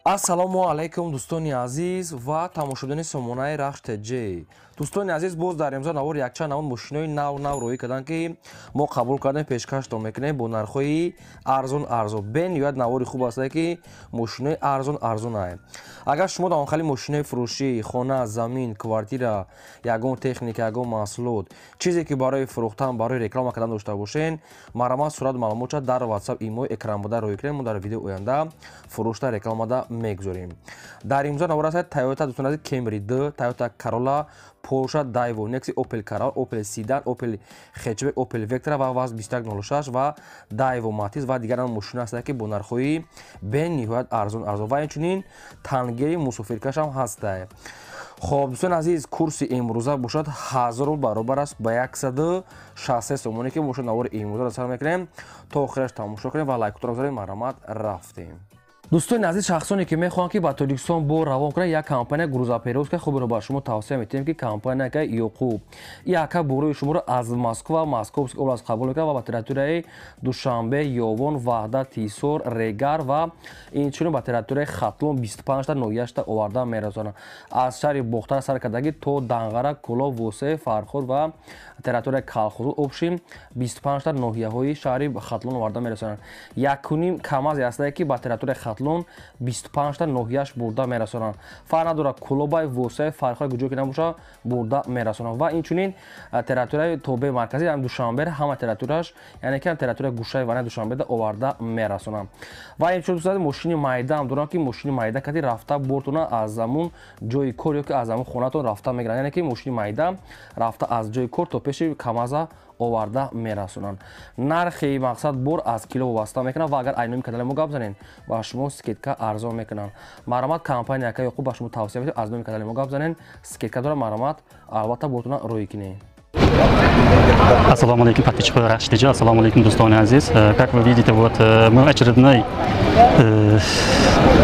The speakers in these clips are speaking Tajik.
Ассалому алайкум, дӯстони азиз ва тамошобинони сомонаи Рахш ТЖ. Дӯстони азиз, боз дар имзо навор якчанд намуд мошинои нав нав роҳӣ карданд, ки мо қабул кардем, пешкаштон мекунем бо нархҳои арзон арзон. Бениҳоят навори хуб аст, ки мошинои арзон арзонае. Агар шумо дар онхали мошинои фурӯшӣ, хона, замин, квартира, ягон техника, ягон маҳсулот, чизе ки барои фурӯхтан, барои реклама кардан дошта бошен, марҳамат, сурат маълумотша дар WhatsApp, имо экран буда роҳӣ кунем. Мо дар видеои оянда фурӯшта рекламада мегузорем. Дар имзо навор аст Toyota, дӯстони азиз, Camry 2, Toyota Corolla, Porsche, Daewoo Nexia, Opel Corsa, Opel Sedan, Opel Hatchback, Opel Vectra ва ВАЗ 2106 ва Daewoo Matiz ва дигар мошина ҳастанд, ки бо нархҳои бениҳоят арзон арзон ва инчунин тангери мусофиркаш ҳам ҳастанд. Хоб, дӯстони азиз, курси имрӯза бошад 1000 рубл баробар аст ба 163 сомонӣ, ки бошад навори имрӯзаро сар мекунем, то охираш тамошо кунем ва лайкотро гузорем. Марҳамат, рафтем. Дӯстони азиз, шахсоне ки мехоҳанд, ки ба Тоҷикистон бор равон кунанд, як компания грузоперевозка хубро ба шумо тавсия метиҳем, ки компания Ёқуб. Яка борои шуморо аз Москва, Московский область қабул мекунад ва ба территорияи Душанбе, Ёвон, Ваҳдат, Ҳисор, Регар ва инчунин ба территорияи Хатлон 25та ноҳияшта оварда мерасонад. Аз шаҳри Бохтар сар кардагӣ то Данғара, Кӯлоб, Восеъ, Фархор ва территорияи Калхозу, общем 25та ноҳияҳои шаҳри Хатлон оварда мерасонанд. Якуним КАМАЗе ҳастае, ки ба территорияи Хатлон 25та ноҳияш бурда мерасонанд. Фарқ надорад, Кӯлобай, Восеъ, Фархор, куҷо ки набошад, бурда мерасонанд. Ва инчунин территорияи тобеи марказӣ, ҳам Душанбе, ҳама территорияш, яъне ки ҳам территорияи гӯшаи ванаи Душанбеда оварда мерасонанд. Ва инчунин, дӯстони, мошини майда ҳам доранд, ки мошини майда кати рафта бортона аз ҳамун ҷои кор ё ки аз ҳамун хонатон рафта мегиранд, яъне ки мошини майда рафта аз ҷои кор то пеши КАМАЗа оварда мерасонанд. Нархи мақсад бор аз кило вобаста мекунад ва агар айноми канали мо гап занед, ба шумо скидка арзон мекунанд. Марҳамат, компания ака Ёқуб ба шумо тавсия медиҳем, аз номи канали мо гап занед, скидка дорад. Марҳамат, албатта бортона роҳӣ кунед. Ассаламу алейкум, подписчики Рахш ТЖ, ассаламу алейкум, дӯстони азиз. Как вы видите, вот мы очередной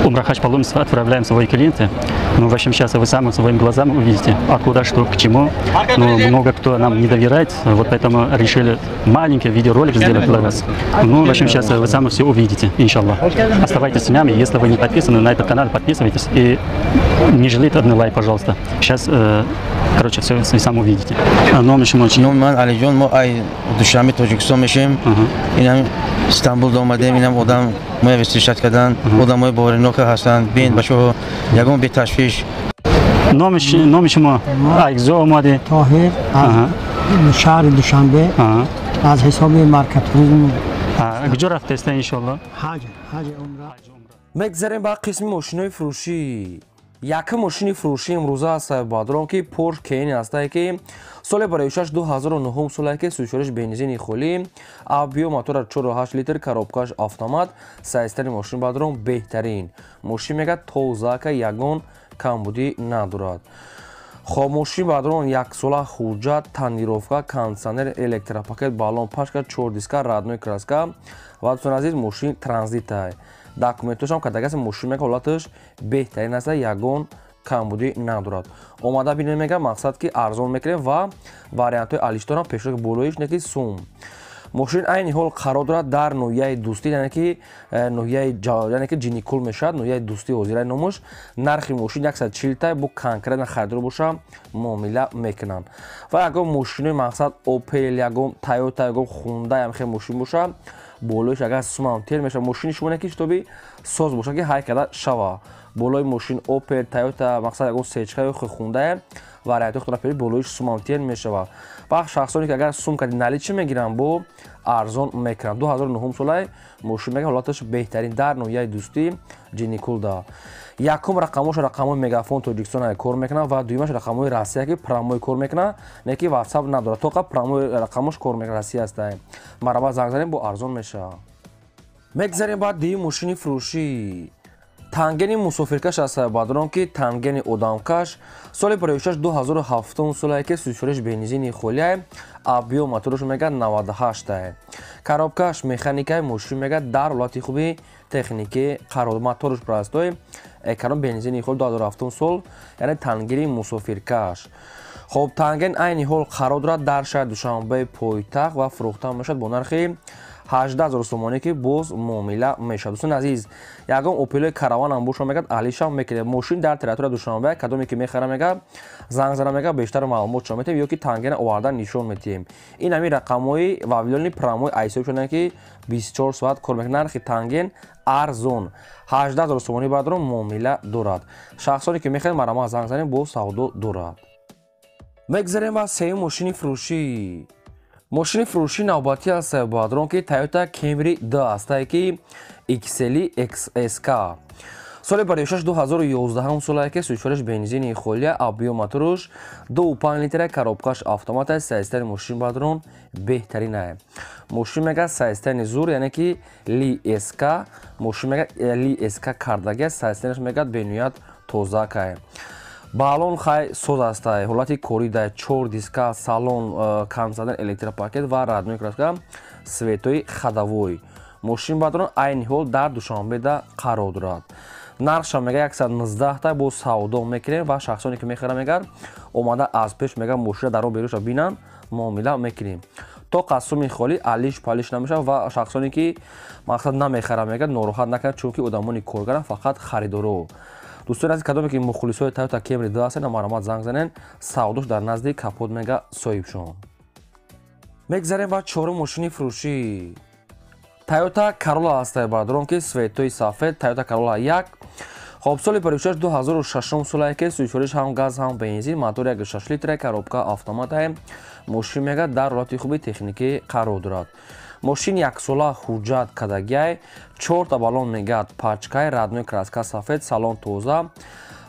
Умра Хадж паломничество отправляем свои клиенты. Ну, в общем, сейчас вы сами своими глазами увидите, откуда, что, к чему. Ну, много кто нам не доверяет, вот поэтому решили маленький видеоролик сделать для вас. Ну, в общем, сейчас вы сами все увидите, иншаллах. Оставайтесь с нами, если вы не подписаны на этот канал, подписывайтесь и не жалейте одный лайк, пожалуйста. Сейчас, короче, все вы сами увидите. Номи шумо чӣ? Номи ман Алиҷон, мо ай Душанбе, Тоҷикистон мешем. Инам Истанбул омадем, инам одам моя встречать кардан, одамои боваринока ҳастанд. Бин бачаҳо, ягон беташвиш. Номи шумо? Ай куҷо омадӣ? Тоҳир, аз шаҳри Душанбе, аз ҳисоби Марказ Туризм. Куҷо рафтеста, иншолло? Ҳаҷ, ҳаҷи умра. Мегзарем ба қисми мошинои фурӯшӣ. Якум мошини фурӯшӣ имрӯза аст, бадрон, ки Porsche Cayenne ҳастае, ки соли барои 2009 солае, ки сӯзишвориш бензини холӣ, объём мотора 4,8 литр, коробкаш автомат. Состояние мошин, бадрон, беҳтарин. Мошин мега тозака, ягон камбудӣ надорад. Хоб, мошин, бадрон, яксола ҳуҷҷат, тонировка, кондиционер, электропакет, баллон, пашка, чор диска, родной краска. Ва, дӯстони азиз, мошин транзитай, документошам кардагас. Мошин мега ҳолаташ беҳтарин аст, ягон камбудӣ надорад. Омада бинем, мега мақсад ки арзон мекунем ва вариантҳои алишторам пешроки болоиш не ки сум. Мошин айни ҳол қарор дорад дар ноҳияи Дӯстӣ, яъне ки ноҳияи, яъне ки Ҷиникул мешавад, ноҳияи Дӯстӣ ҳозираи номуш. Нархи мошин 140 та, бо конкретно харидор боша, муомила мекунанд. Ва ягон мошинои мақсад Опел, ягон Тойота, ягон Хундай, ҳамхел мошин боша, болоиш агар сумам тер мешавад. Мошини шумо не ки шитоби соз боша, ки ҳай карда шава. Болои мошин Опел, Тойота, мақсад ягон сечка ё Хундай, вариантҳои худро пери, болоиш сумам тер мешавад. Ва шахсоне ки агар сум кади наличный мегиранд, бо арзон мекунанд. 2009 солаи мошин мега ҳолаташ беҳтарин, дар ноҳияи Дӯстӣ, Ҷиникулда. Якум рақамош рақамҳои Мегафон Тоҷикистон кор мекунад ва дуюмаш рақамҳои Россия, ки прямой кор мекунад, не ки WhatsApp надорад, тоқа прямой рақамош кор мекунад, Россия ҳастай. Марҳамат, занг занем, бо арзон мешавад. Мегзарем баъд дуюм мошини фурӯшӣ. Тангени мусофиркаш аст, бадрон, ки тангени одамкаш, соли 56 2007 солае, ки сӯзишвориш бензини холиае, объём мотораш мега 98-тае, коробкаш механикаи. Мошин мега дар ҳолати хуби техникӣ қарор, моторш простой, эконом, бензини холи, 2007 сол, яъне тангери мусофиркаш. Хоб, танген айни ҳол қарор дорад дар шаҳри Душанбе, пойтахт, ва фурӯхта мешавад бо нархи 18000 сомонӣ ки боз муомила мешавад. Дӯстони азиз, ягон Опелои Караван ҳам боша мегӯяд, алишам мекунем. Мошин дар территория Душанбе, кадоме ки мехара мегӯяд, занг зана мегӯяд, бештар маълумот шумо метиҳем ё ки тангена оварда нишон метиҳем. Ин ҳамин рақамҳои вавилони прамои айсои шуданд ки 24 соат кор мекунад. Нархи танген арзон 18000 сомонӣ бардорон муомила дорад. Шахсоне ки мехоҳанд марҳамат занг занем, боз савдо дорад. Мегзарем ба сеюм мошини фурӯшӣ. Мошини фурӯшӣ навбатӣ аст бадрон ки Toyota Camry 2 аст, ки XL XSK. Соли бароишаш 2011 солае ки сӯчораш бензини холия, объем моторуш 2.5 литра, коробкаш автомат аст, состояни мошин бадрон беҳтарин аст. Мошин мега состояни зур, яъне ки Ли СК, мошин мега Ли СК кардаги аст, состояниш мега бениҳоят тоза кай. Балон хай соз аст, ҳолати корӣ дар 4 диска, салон, камзадан, электропакет ва родной краска, светои ходовой. Мошин бадрон айни ҳол дар Душанбеда қарор дорад. Нархша мега 119 та бо савдо мекунем ва шахсоне ки мехаранд мегар омада аз пеш мега мошина дар беруша бинанд, муомила мекунем. То қасуми холӣ алиш палиш намешавад ва шахсоне ки мақсад намехаранд мегар нороҳат накунанд, чунки одамони коргаранд, фақат харидоро. Дӯстони азиз, кадоме ки мухлисои Toyota Camry 2 ҳастанд, марҳамат занг занед, савдош дар назди капот мега соҳибшон. Мегзарем ба чорум мошини фурӯшӣ. Toyota Corolla аст бародарон ки светои сафед, Toyota Corolla 1. Хоб, соли паришаш 2006 солае ки сӯчориш ҳам газ ҳам бензин, мотор 1.6 литра, коробка автомат аст. Мошин мега дар ҳолати хуби техникӣ қарор дорад. Мошин яксола ҳуҷҷат кардагиай, 4 баллон мегад пачкай, родной краска сафед, салон тоза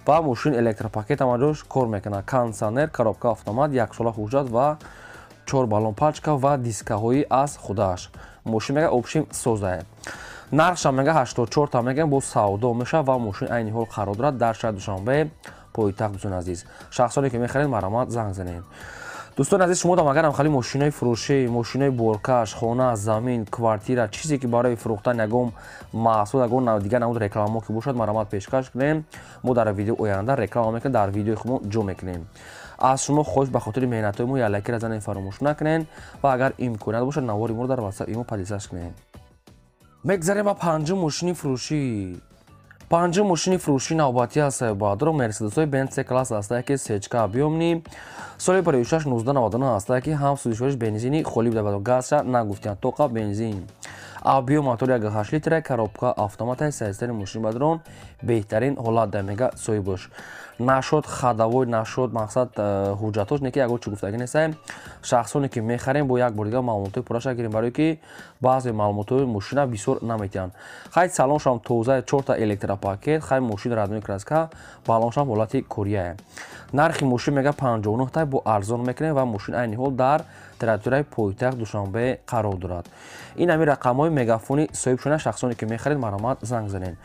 ва мошин электропакет ҳамаҷош кор мекунад. Кондиционер, коробка автомат, яксола ҳуҷҷат ва 4 баллон пачка ва дискаҳои аз худаш. Мошин мега общим созае. Нархша мега 84 та мегӯям, бо савдо мешавад ва мошин айни ҳол қарор дорад дар шаҳри Душанбе, пойтахт. Дӯстони азиз, шахсоне ки мехаред, марҳамат занг занед. Дӯстони азиз, шумо агарам хали мошинои фурӯшӣ, мошинои боркаш, хона, замин, квартира, чизе ки барои фурӯхтан ягон маҳсул, ягон дигар намуд рекламамо ки бошад, марҳамат пешкаш кунем. Мо дар видео оянда реклама мекунем, дар видеои худмо ҷо мекунем. Аз шумо хоҳиш ба хотири меҳнатҳои мо як лайкира занед, фаромӯш накунед ва агар имконият бошад, навори моро дар WhatsApp имо поделиться кунед. Мегзарем ба панҷум мошини фурӯшӣ. Панҷум мошини фурӯшӣ навбатӣ аст баъдро Мерседесҳои Benz C-класс аст, ки сечка объёмный, соли паришаш 1999 аст, ки ҳам сӯзишвориш бензини холӣ буда, газша нагуфтиям, тоқа бензин. Объем мотор 1.8 литра, коробка автомат аст, состояни мошин бадрон беҳтарин ҳолат да мега соҳибош. Нашод ходовой, нашод мақсад ҳуҷҷатош не ки ягон чӣ гуфтагӣ нестаем. Шахсоне ки мехарем, бо як бор дигар маълумотҳои пурраша гирем, барое ки баъзе маълумотҳои мошина бисёр наметиҳанд. Хай салоншам тоза, 4 электропакет, хай мошин родной краска, баллоншам ҳолати корияе. Нархи мошин мега 59 та бо арзон мекунем ва мошин айни ҳол дар территорияи пойтахт Душанбе қарор дорад. Ин ҳамин рақамҳои мегафони соҳиб шуда, шахсоне ки мехаред, марҳамат занг занед.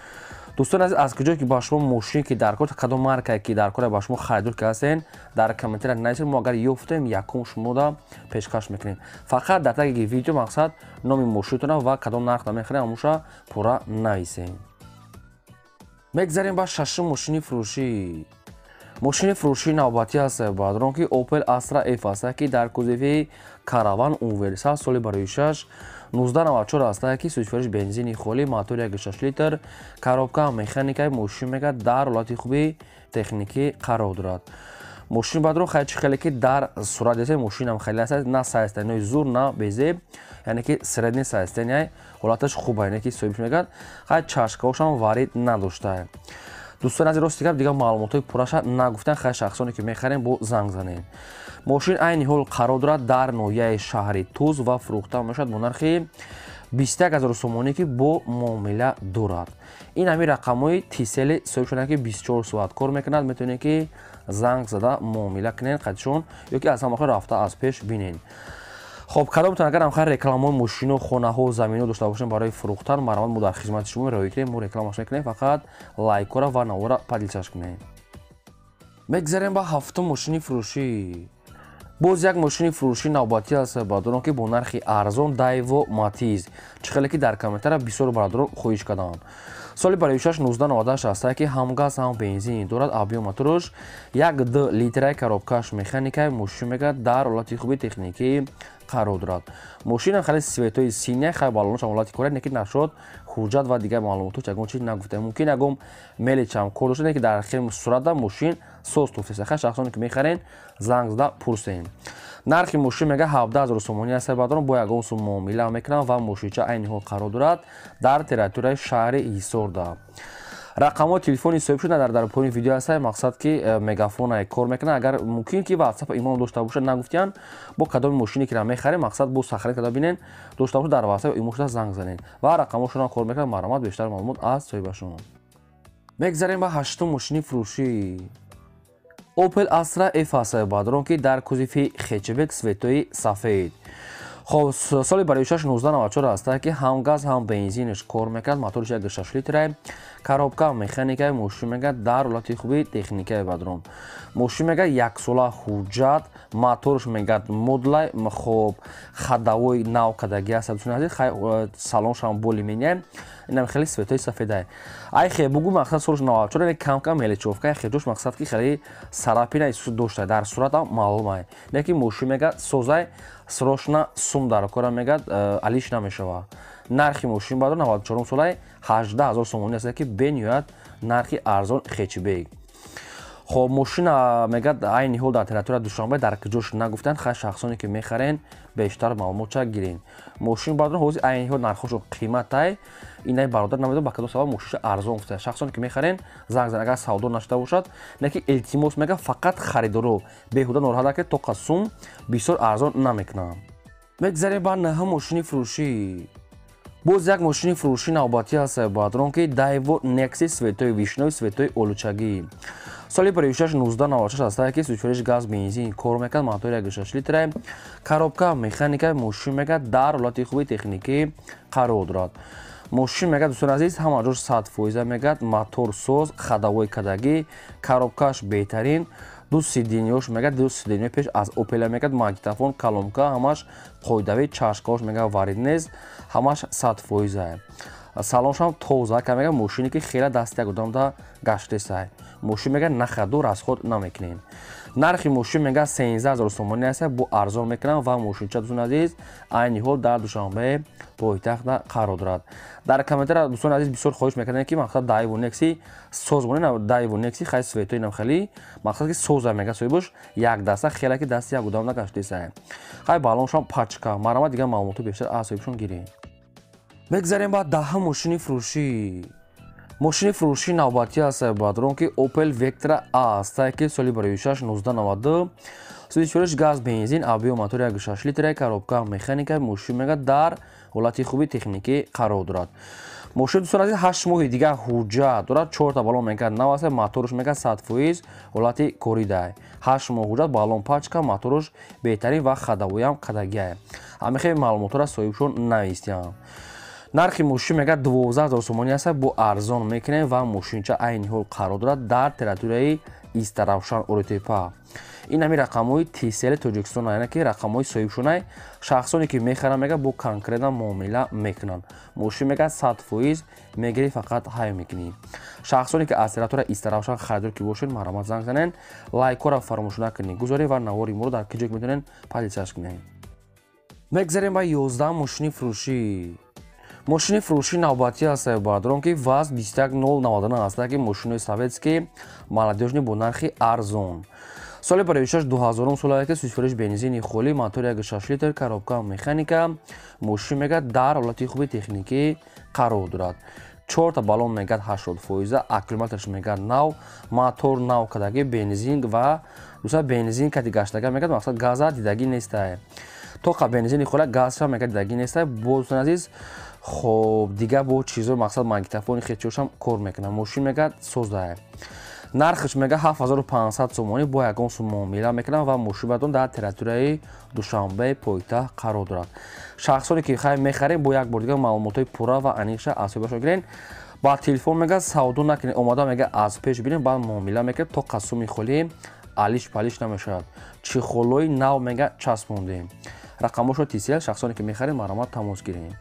Дӯстони азиз, аз куҷое ки ба шумо мошин ки дар кор, кадом маркае ки дар кор ба шумо харидор ки ҳастен, дар комментария нависед, мо агар ёфтем, якум шумода пешкаш мекунем. Фақат дар таги видео мақсад номи мошинатона ва кадом нарх намехарем, ҳамуша пурра нависем. Мегзарем ба шашум мошини фурӯшӣ. Мошини фурӯшии навбатӣ аст баъдрон ки Opel Astra F аст, ки дар кузови Караван Универсал, соли бароишаш 1994 аст, ки сӯзишвориш бензини холӣ, мотор 1.6 литр, коробка механикаи, мошин мега дар ҳолати хуби техникӣ қарор дорад. Мошин баъдро хай чӣ хеле ки дар сурат десед, мошинам хеле аст, на состояниеи зур, на безеб, яъне ки средний состояние, ҳолаташ хуб, яъне ки соҳибш мегӯяд, хай чашкаҳошам варид надоштаа. Дӯстони азиз, рости гап дигар маълумотҳои пурраша нагуфтан, хай шахсоне ки мехарем, бо занг занед. Мошин айни ҳол қарор дорад дар ноҳияи шаҳри Туз ва фурӯхта мешавад бо нархи 21000 сомонӣ ки бо муомила дорад. Ин ҳамин рақамҳои Тисели соҳиб шуданд ки 24 соат кор мекунад, метавонед ки занг зада муомила кунед қадшон ё ки аз ҳамаҳо рафта аз пеш бинед. Хоб, кадомтон агар ҳамхар рекламаҳои мошино, хонаҳо, замино дошта бошем барои фурӯхтан, марҳамат, мо дар хизмати шумо роҳӣ кунем, мо рекламаш мекунем, фақат лайкора ва навора поделиться кунем. Мегзарем ба ҳафтум мошини фурӯшӣ. Боз як мошини фурӯшии навбатӣ аст бародарон ки бо нархи арзон Daewoo Matiz, чӣ хеле ки дар комментария бисёр бародарон хоҳиш карданд. Соли бароишаш 1998 аст, ки ҳам газ ҳам бензин дорад, объем мотораш 1.2 литраи, коробкаш механикаи, мошин мегӯяд дар ҳолати хуби техникӣ қарор дорад. Мошина хеле цветои синя, хай баллонаш ҳолати кора, не ки нашуд ҳуҷҷат ва дигар маълумотҳо ягон чиз нагуфта. Мумкин ягон мелечам кор дошта, не ки дар хел сурата мошин соз туфтеса. Хай шахсоне ки мехарен занг зада пурсен. Нархи мошин мега 17 000 сомонӣ аст бародарон, бо ягон сум муомила мекунам ва мошинча айни ҳол қарор дорад дар территорияи шаҳри Ҳисорда. Рақамҳои телефони соҳиб шуда дар поёни видео аст, мақсад ки мегафона кор мекунад. Агар мумкин ки WhatsApp имом дошта бошад, нагуфтиян бо кадоми мошине ки мехарем, мақсад бо сахрӣ карда бинен дошта бошад, дар WhatsApp имом шуда занг занед ва рақамҳошонам кор мекунад. Марҳамат, бештар маълумот аз соҳибашон. Мегзарем ба ҳаштум мошини фурӯшӣ. Opel Astra F аст бародарон, ки дар кузови хэтчбек цветои сафед. Хоб, соли бароишаш 1994 аст, ки ҳам газ ҳам бензинаш кор мекунад, моториш 1,6 литра, коробка механика, мошин мега дар ҳолати хуби техникаи бародарон. Мошин мега яксола ҳуҷҷат, моторш мега модлай, хоб, ходовой нав кадаги аст, дӯстони азиз, хай салоншам более-менее инам хеле цветои сафедай. Ай хе бугу мақсад солш 94, кам-кам мелочёвка, хе ҷош мақсад ки хеле царапина дошта, дар суратам маълумай. Лекин мошин мега созай, срочно сум дар кора мегад, алиш намешава. Нархи мошин бадо 94 солай 18 000 сомонӣ аст, ки бениҳоят нархи арзон хэтчбек. Хоб, мошина мегад айни ҳол дар территория Душанбе, дар куҷош нагуфтанд. Хай шахсоне ки мехарен бештар маълумотча гирен. Мошин баъдон ҳозир айни ҳол нархошо қиматай, инай бародар намедонам ба кадом сабаб мошинша арзон гуфта. Шахсоне ки мехарен занг зан, агар савдо нашуда бошад, не ки илтимос мега фақат харидоро беҳуда нороҳат накунед, тоқа сум бисёр арзон намекунам. Мегзарем ба наҳум мошини фурӯшӣ. Боз як мошини фурӯшӣ навбатӣ аст бародарон, ки Daewoo Nexia цветои вишнёвый, цветои олучагӣ. Соли бароишаш 1996 аст, ки сӯзишвориш газ бензин кор мекунад, мотори 1,6 литра, коробка механика, мошин мега дар ҳолати хуби техникӣ қарор дорад. Мошин мега, дӯстони азиз, ҳама ҷош 100% мегад, мотор соз, ходовой кадагӣ, коробкаш беҳтарин, ду сиденьёш мега, ду сиденьёи пеш аз Opel мегад, магнитофон, колонка ҳамаш қоидавӣ, чашкаош мега варид нест, ҳамаш 100%. Салоншам тоза ка мега, мошине ки хела дасти як одамда гаштесай. Мошин мега на ходу расход намекунем. Нархи мошин мега 13 000 сомонӣ аст, бо арзон мекунам ва мошинча, дӯстони азиз, айни ҳол дар Душанбе пойтахтда қарор дорад. Дар комментария, дӯстони азиз, бисёр хоҳиш мекардем, ки мақсад Daewoo Nexia соз монед, Daewoo Nexia хай цветои нам хели, мақсад ки соза мега соҳибош як даста хела ки дасти як одам нагаштесай. Хай баллоншам пачка, марҳамат, дигар маълумотҳо бештар аз соҳибшон гирем. Мегзарем ба даҳум мошини фурӯшӣ. Мошини фурӯшӣ навбатӣ аст бародарон, ки Opel Vectra A аст, ки соли бароишаш 1992, сӯзишвориш газ бензин, объём мотори 1,6 литра, коробка механика, мошин мега дар ҳолати хуби техникӣ қарор дорад. Мошин, дӯстон азиз, 8 моҳи дигар ҳуҷҷат дорад, чорта баллон мега нав аст, моторш мега 100% ҳолати коридай. 8 моҳ ҳуҷҷат, баллон пачка, моторш беҳтарин ва ходовоям кадагиай. Ҳамин хел маълумотҳоро соҳибшон навистиям. Нархи мошин мега 12 000 сомонӣ аст, бо арзон мекунем ва мошинча айни ҳол қарор дорад дар территорияи Истаравшан, Оротепа. Ин ҳами рақамҳои Tcell Тоҷикистон, яъне ки рақамҳои соҳибшонай. Шахсоне ки мехаранд мега бо конкретно муомила мекунанд. Мошин мега 100% мегирӣ, фақат ҳай мекунӣ. Шахсоне ки аз территория Истаравшан харидор ки бошед, марҳамат, занг занед, лайкҳоро фаромӯш накунед, гузоред ва навори моро дар ки ҷое ки метавонед поделиться кунед. Мегзарем ба 11 мошини фурӯшӣ. Мошини фурӯшӣ навбатӣ аст бародарон, ки ВАЗ 21099 аст, ки мошинои советский молодёжный бо нархи арзон. Соли бароишаш 2000 сола, ки сӯзишвориш бензини холӣ, мотори 1,6 литр, коробка механика, мошин мега дар ҳолати хуби техникӣ қарор дорад. Чорта баллон мегад 80%, аккумуляторш мегад нав, мотор нав кадагӣ, бензин ва дуса бензин кати гаштага мегад, мақсад газа дидагӣ нестай. Тоқа бензини хола газша мегад дидагӣ нестай. Боз, азиз, хоб, дигар бо чизо мақсад магнитофони хечиошам кор мекунад. Мошин мегад создае. Нархаш мега 7500 сомонӣ, бо ягон сум муомила мекунад ва мошин бадон дар территорияи Душанбе пойтахт қарор дорад. Шахсоне ки хай мехарем, бо як бор дигар маълумотҳои пурра ва аниқша аз соҳибашон гирен. Ба телефон мега савдо накунед, омода мега аз пеш бинем, баъд муомила мекунед, то қасуми холӣ алиш палиш намешавад. Чехолои нав мега часпондем. Рақамҳошо Tcell, шахсоне ки мехаред, марҳамат, тамос гирем.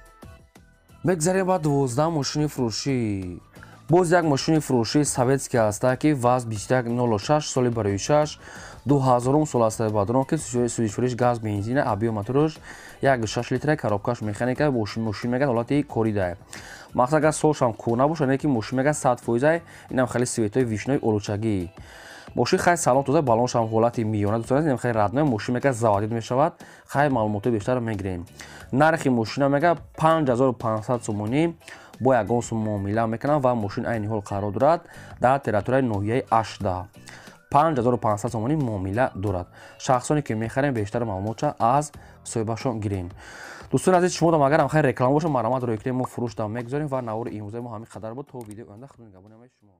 Мегзарем ба 12 мошини фурӯшӣ. Боз як мошини фурӯшии советский аст, ки ВАЗ 2106, соли барои 6 2000 сол аст бадрон ки сӯзишвориш газ бензина, объём мотораш 1,6 литра, коробкаш механика, мошин мегад ҳолати коридае. Мақсад агар солшам кӯҳна бошад, не ки мошин мегад 100%. Инам хеле светои вишнои олучагӣ. Мошин хай салон тоза, балоншам ҳолати миёна, дӯстон азиз, хеле родной мошин мегад заводить мешавад. Хай маълумотҳои бештар мегирем. Нархи мошина мегад 5500 сомонӣ, бо ягон сум муомила мекунам ва мошин айни ҳол қарор дорад дар территорияи ноҳияи Ашда. 5500 сомонӣ муомила дорад. Шахсоне ки мехарем, бештар маълумотша аз соҳибашон гирем. Дӯстони азиз, шумо дам агар хай реклама бошад, марҳамат рӯй кунем, мо фурӯш дам мегузорем ва навори имрӯзаи мо ҳамин қадар буд. То видеои оянда, худо нигаҳбони ҳамаи шумо.